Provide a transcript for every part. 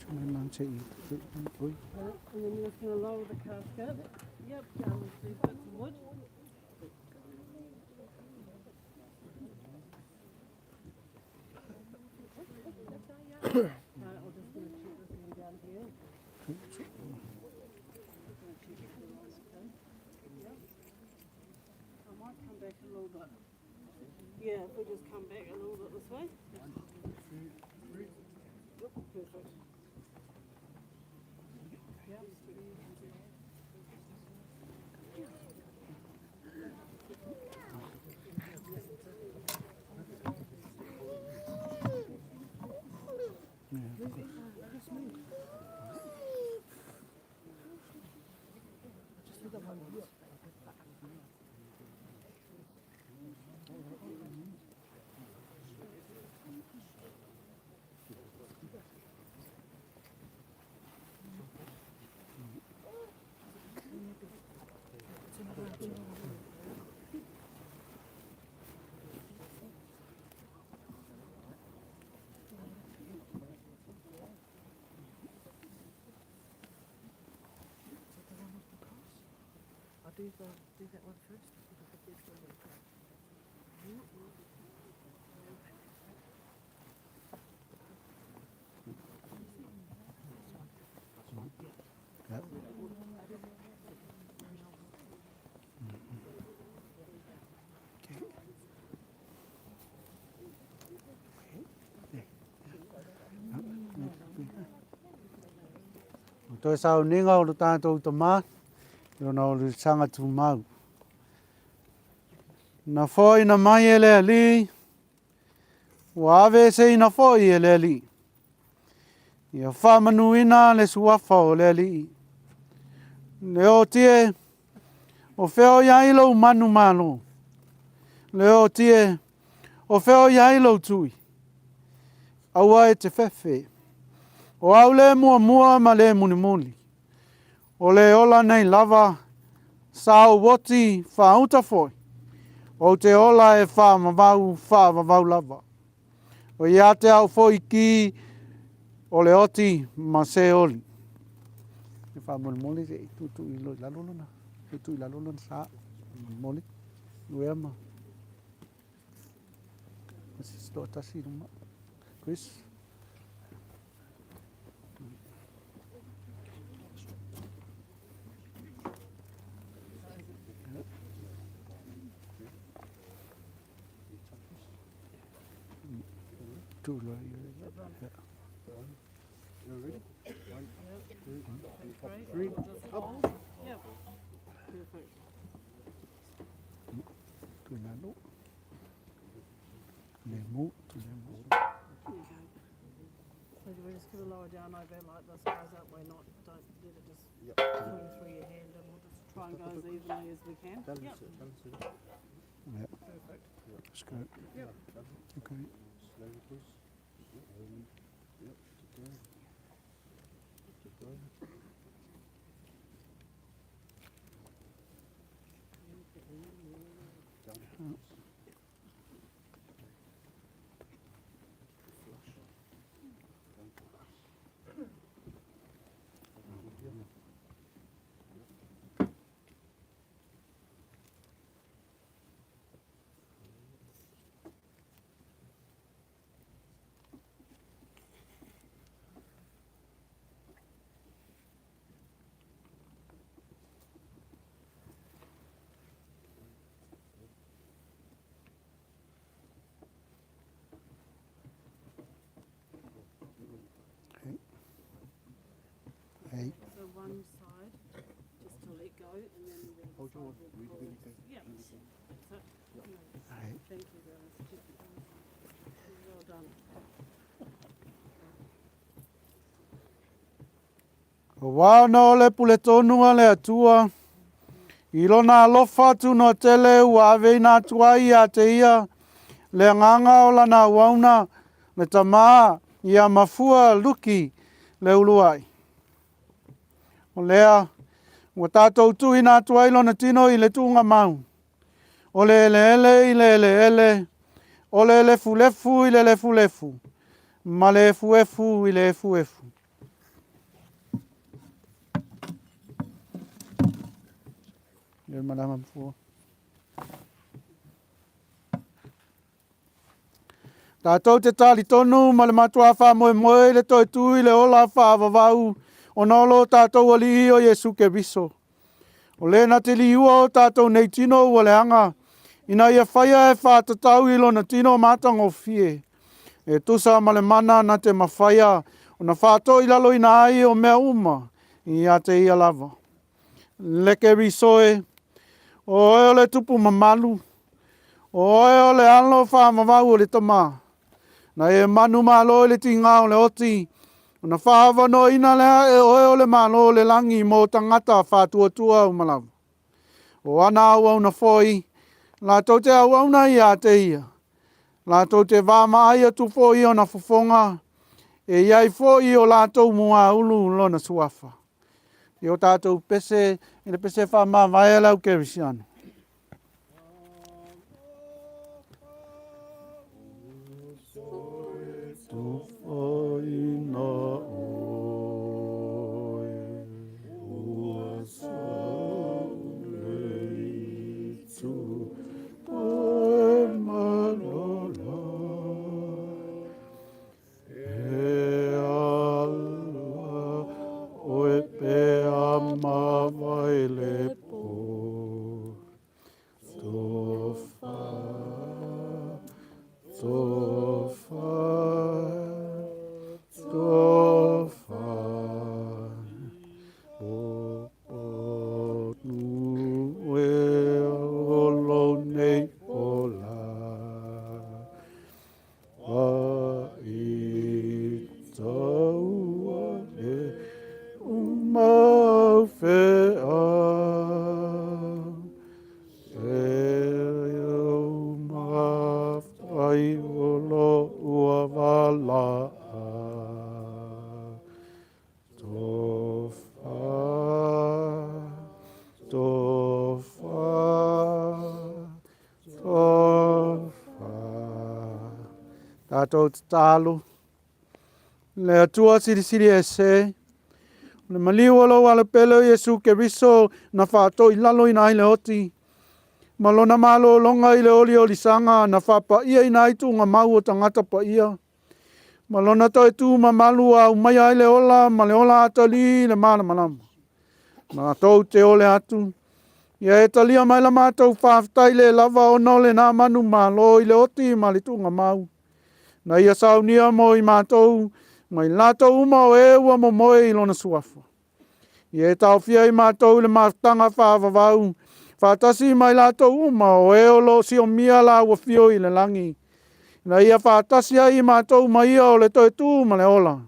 And then you're just going to lower the casket. Yep, down with these bits of wood. Right, I'm just going to check this one down here. Just gonna check if they're all okay. Yep. I might come back a little bit. Yeah, if we just come back a little bit this way. Yep, perfect. Yep. I'll do the do that one first. Yep. O toe sauniga o lo tātou tamā, i ona o le sanga tūmau. Na foina mai e le alii, ua aveeseina foi e le Alii. Ia faamanuina le suafa o le Alii. Leoti e, o fea o i ai lou manumalo? Leoti e, o fea o i ai lou tui? Aua e te fefe. O au le muamua ma le mulimuli. O le ola nei lava, sa ou oti faauta foi, ou te ola e faavavau, faavavau lava. O ia te au foi ki o le oti ma se oli. E faamolemole se i tuutuu i lalo lona, tuutuu i lalo lona sa. Mole, uea ma. Ma se si toatasi i luma. Chris. So we're just going to lower down over like this, guys, aren't we? Not, don't let it just swing through your hand, and we'll just try and go as evenly as we can. Yep. Yep. Perfect. Let's go. Yep. Okay. Slowly, please. Slowly. Yep, keep going. Keep going. Down. Flush. Down. Yep. Hey. So one side, just to let go, and then the other Hold side your will really, pull. really good. Yep. Really good. That's it. Yeah. Hey. Thank you, guys. Well done. Aua ona o le pule tonu a le Atua, i lona alofa tunoatele ua aveina atu ai ia te ia le agaga o lana auauna, le Tama, ia mafua luki le uluai. O lea, ua tatou tuuina atu ai lona tino i le tuugamau, o le eleele i le eleele, o le lefulefu i le lefulefu, ma le efuefu i le efuefu. Ia malaga mafua. Tatou te talitonu ma le matuā faamoemoe i le toe tu i le ola faavavau ona o lo tatou Alii o Iesu Keriso. O le na te liua o tatou nei tino ua leaga, ina ia faia e faatatau i lona tino matagofie, e tusa ma le mana na te mafaia ona faatoilaloina ai o mea uma ia te ia lava. Le Keriso e, o oe o le tupu mamalu, o oe o le alo faavavau o le Tama, na e manumalo i le tiga o le oti, ona faaavanoaina lea e oe o le Malo o le lagi mo tagata faatuatua uma lava. O ana auauna foi, latou te auauna ia te ia, latou te vaavaai atu foi i ona fofoga, e i ai foi i o latou muaulu lona suafa. I o tatou pese, i le pese faamavae a le au Kerisiano. Tufaina oe, ua saule i tu, oe malola. E ala oe pea mavae le po. Tofa, tofa, tofa. O o nu e olo nei ola. A i taua e umau wheau, e uma whai olo ua wala a. Tofa, tofa, Tofa. Tatou tatalo. Le Atua Silisili Ese, o le maliu o lou alapele o Iesu Keriso na faatoilaloina ai le oti, ma lona malologa i le oliolisaga na faapaiaina ai tuugamau o tagata paia, ma lona toe tu mamalu a aumaia ai le ola ma le ola atalii i le malamalama. Matou te ole atu, ia e talia mai la matou faafetai le lava ona o lena manumalo i le oti ma le tuugamau, na ia saunia mo i matou ma i latou uma o e ua momoe i lona suafa. Ia e taofia i matou i le mafutaga faavavau faatasi ma i latou uma o e o lo o siomia la ua fio i le lagi, ina ia faatasi ai i matou ma ia o le toe tu ma le ola,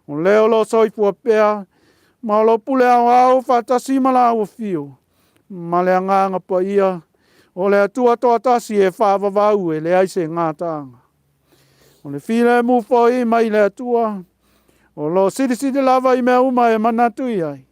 o le o lo o soifua pea, ma o lo o pule aoao faatasi ma la ua fio, ma le Agaga Paia, o le Atua toatasi e faavavau e leai se gataaga. O le filemu foi mai le Atua, o lo o silisili lava i mea uma e manatu i ai,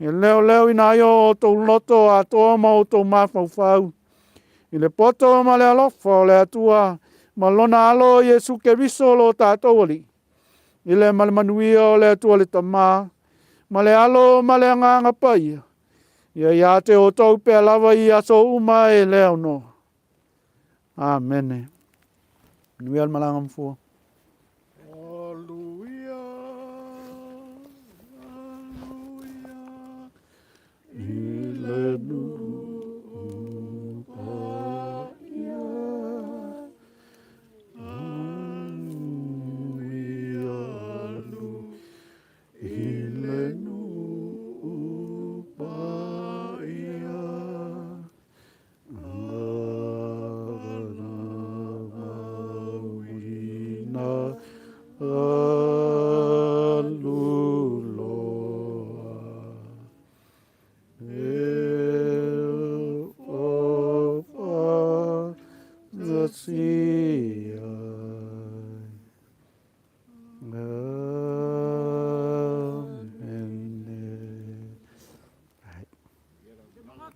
e leoleoina ai o outou loto atoa ma outou mafaufau, i le poto ma le alofa o le Atua ma lona Alo Iesu Keriso lo tatou Alii, i le ma le manuia o le Atua le Tama, ma le Alo ma le Agaga Paia, ia ia te outou pea lava i aso uma e le aunoa. Amene. Manuia le malaga mafua. Aleluia, aleluia, i le nuu paia. Aleluia, aleluia, i le nuu paia.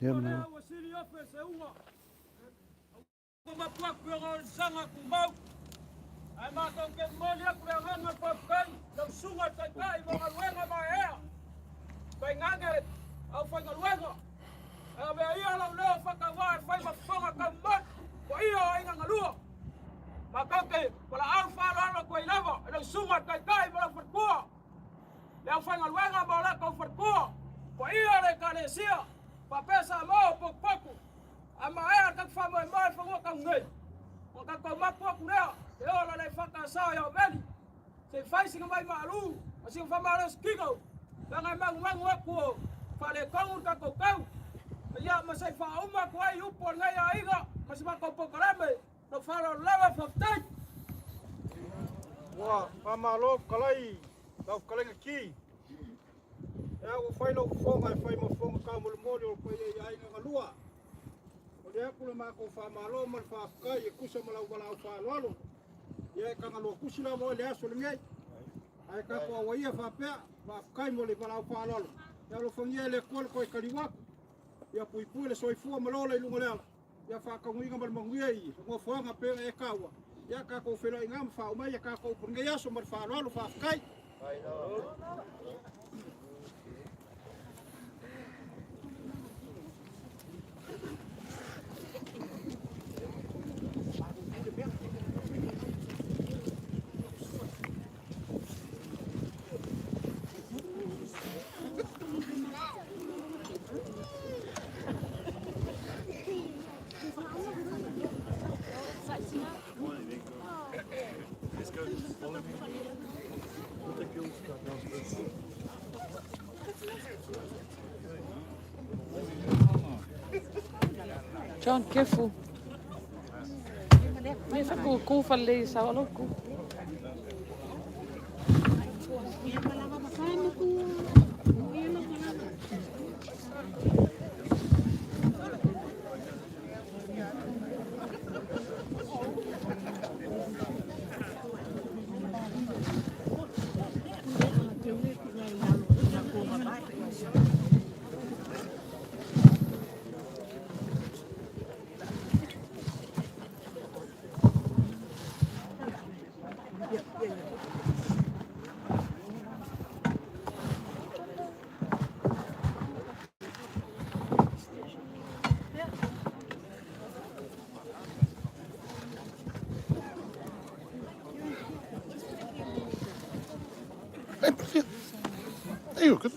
Yeah, man. Ae matou te momoli atu le agaga o le faafetai i lau susuga i le Taitai mo galuega maeaea, tainane le aufaigaluega. E avea Paia o Aiga Galua. Matou te valaau faaaloalo atu ai lava i lau susuga i le Taitai ma lou faletua, le aufaigaluega ma o latou faletua, paia o le Ekalesia, faapea Samoa ua potupotu. A maea le tatou faamoemoe i fanua tau nei, ona tatou mapu atu lea e ola le EFKS i Aoveli, se i fai sina vai maalu ma sina faamalosi tino, leaga e manumanu atu o faaletonu le tatou tau. Ia ma se i faauma atu ai upu a lenei aiga ma si matou polokalame. Lou faaaloalo lava, faafetai. Ua faamalo fetalai lau fetalaiga Ki. Ea ua fai lou fofoga e fai ma fofoga taumolimoli o le paia i aiga galua. Momoli atu le matou faamalo ma le faafetai e tusa ma lau valaau faaaloalo. Ia e tagalua tusi lava oe i le aso lenei. Ae tatou auaia faapea, faafetai mo le valaau faaaloalo. Ia alofagia e le Atua le toe taliu atu. Ia puipui le soifua ma le ola i luga o le ala. Ia faataunuuina ma le manuia i le nofoaga pei ona e taua. Ia tatou feiloai i ina ma faauma ai a tatou upu i lenei aso ma le faaaloalo. Faafetai. John, careful. Mai fa ku ku fa le sa lo ku. Ei, o que